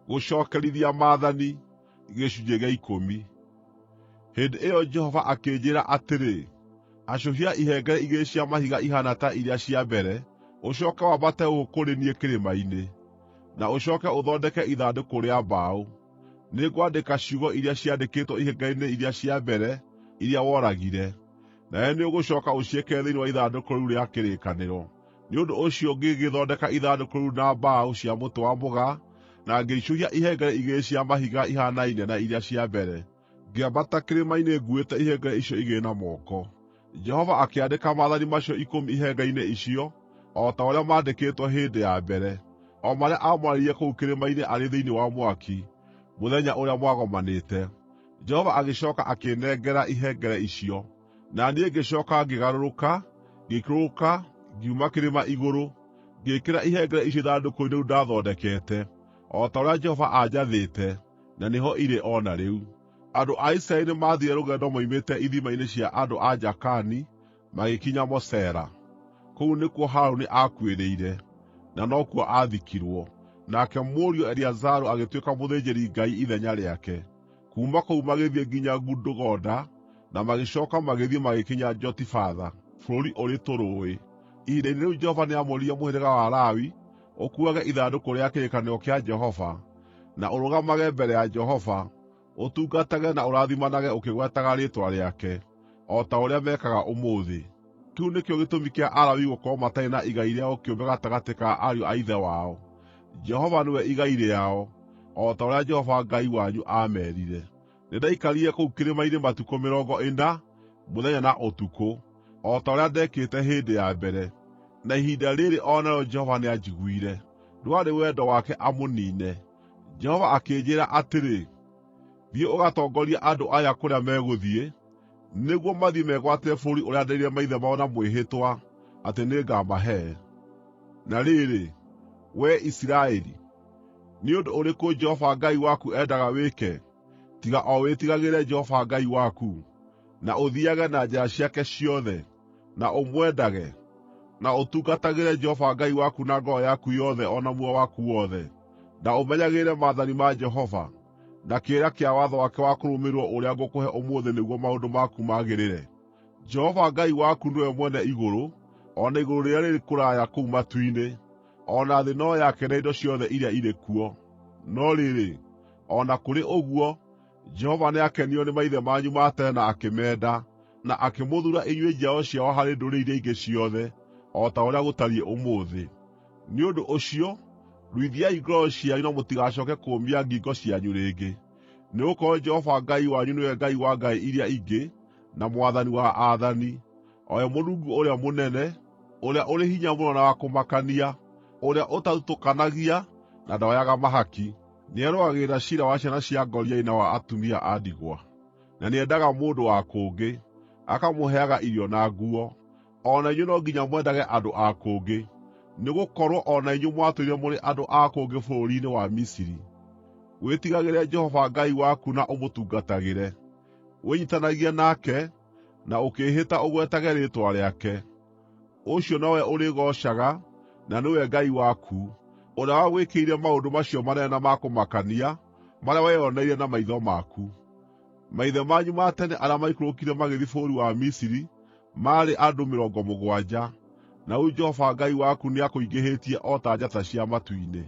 Gũcookerithia Maathani Gĩcunjĩ gĩa ikũmi. Hĩndĩ ĩyo Jehova akĩnjĩĩra atĩrĩ, “Acũhia ihengere igĩrĩ cia mahiga ihaana ta iria cia mbere, ũcooke wambate gũkũ kũrĩ niĩ kĩrĩma-inĩ, na ũcooke ũthondeke ithandũkũ rĩa mbaũ. Nĩngwandĩka ciugo iria ciandĩkĩtwo ihengere-inĩ iria cia mbere, iria woragire, nawe nĩũgũcooka ũciĩkĩre thĩinĩ wa ithandũkũ rĩu rĩa kĩrĩkanĩro.” Nĩ ũndũ ũcio ngĩgĩthondeka ithandũkũ rĩu na mbaũ cia mũtĩ wa mũgaa, na ngĩicũhia ihengere igĩrĩ cia mahiga ihaanaine na iria cia mbere, ngĩambata kĩrĩma-inĩ nguuĩte ihengere icio igĩrĩ na moko. Jehova akĩandĩka maathani macio ikũmi ihengere-inĩ icio, o ta ũrĩa maandĩkĩtwo hĩndĩ ya mbere, o marĩa aamwarĩirie kũu kĩrĩma-inĩ arĩ thĩinĩ wa mwaki, mũthenya ũrĩa mwagomanĩte. Jehova agĩcooka akĩĩnengera ihengere icio. Na niĩ ngĩcooka ngĩgarũrũka, ngĩikũrũka, ngiuma kĩrĩma igũrũ, ngĩĩkĩra ihengere icio ithandũkũ-inĩ rĩu ndaathondekete, o ta ũrĩa Jehova aanjathĩte, na nĩho irĩ o na rĩu. Andũ a Isiraeli nĩmathiire rũgendo moimĩte ithima-inĩ cia andũ a Jaakani magĩkinya Mosera. Kũu nĩkuo Harũni aakuĩrĩire, na nokuo aathikirwo, nake mũriũ Eleazaru agĩtuĩka mũthĩnjĩri-Ngai ithenya rĩake. Kuuma kũu magĩthiĩ nginya Gudugoda, na magĩcooka magĩthiĩ magĩkinya Jotibatha, bũrũri ũrĩ tũrũũĩ. Ihinda-inĩ rĩu Jehova nĩamũrire mũhĩrĩga wa Lawi ũkuuage ithandũkũ rĩa kĩrĩkanĩro kĩa Jehova, na ũrũgamage mbere ya Jehova, ũtungatage na ũrathimanage ũkĩgwetaga rĩĩtwa rĩake, o ta ũrĩa mekaga ũmũthĩ. Kĩu nĩkĩo gĩtũmi kĩa Alawii gũkorwo matarĩ na igai rĩao kĩũmbe gatagatĩ ka ariũ a ithe wao. Jehova nĩwe igai rĩao, o ta ũrĩa Jehova Ngai wanyu aamerire. Nĩndaikarire kũu kĩrĩma-inĩ matukũ mĩrongo ĩna, mũthenya na ũtukũ, o ta ũrĩa ndeekĩte hĩndĩ ya mbere, na ihinda rĩĩrĩ o narĩo Jehova nĩanjiguire. Ndwarĩ wendo wake amũniine. Jehova akĩnjĩĩra atĩrĩ, “Thiĩ ũgatongorie andũ aya kũrĩa megũthiĩ, nĩguo mathiĩ megwatĩre bũrũri ũrĩa nderĩire maithe mao na mwĩhĩtwa atĩ nĩngamahe.” Na rĩrĩ, wee Isiraeli, nĩ ũndũ ũrĩkũ Jehova Ngai waku endaga wĩke, tiga o wĩtigagĩre Jehova Ngai waku, na ũthiiage na njĩra ciake ciothe, na ũmwendage, na ũtungatagĩre Jehova Ngai waku na ngoro yaku yothe o na muoyo waku wothe, na ũmenyagĩrĩre maathani ma Jehova, na kĩrĩra kĩa watho wake wa kũrũmĩrĩrwo ũrĩa ngũkũhe ũmũthĩ nĩguo maũndũ maku magĩrĩre? Jehova Ngai waku nĩwe mwene igũrũ, o na igũrũ rĩrĩa rĩrĩ kũraya kũu matu-inĩ, o na thĩ no yake na indo ciothe iria irĩ kuo. No rĩrĩ, o na kũrĩ ũguo, Jehova nĩakenirio nĩ maithe manyu ma tene na akĩmenda, na akĩmũthuura inyuĩ njiaro ciao harĩ ndũrĩrĩ iria ingĩ ciothe, o ta ũrĩa gũtariĩ ũmũthĩ. Nĩ ũndũ ũcio, ruithiai ngoro cianyu na mũtigacooke kũũmia ngingo cianyu rĩngĩ, nĩgũkorwo Jehova Ngai wanyu nĩwe Ngai wa ngai iria ingĩ, na Mwathani wa aathani, o we Mũrungu ũrĩa mũnene, ũrĩa ũrĩ hinya mũno na wa kũmakania, ũrĩa ũtathutũkanagia na ndoyaga mahaki. Nĩarũagĩrĩra ciira wa ciana cia ngoriai na wa atumia a ndigwa, na nĩendaga mũndũ wa kũngĩ, akamũheaga irio na nguo. O na inyuĩ no nginya mwendage andũ a kũngĩ, nĩgũkorwo o na inyuĩ mwatũire mũrĩ andũ a kũngĩ bũrũri-inĩ wa Misiri. Wĩtigagĩre Jehova Ngai waku na ũmũtungatagĩre. Wĩnyiitanagie nake, na ũkĩĩhĩta ũgwetage rĩĩtwa rĩake. Ũcio nowe ũrĩgoocaga, na nĩwe Ngai waku, ũrĩa wagwĩkĩire maũndũ macio manene na ma kũmakania, marĩa weyoneire na maitho maku. Maithe manyu ma tene arĩa maikũrũkire magĩthiĩ bũrũri wa Misiri maarĩ andũ 70, na rĩu Jehova Ngai waku nĩakũingĩhĩtie o ta njata cia matu-inĩ.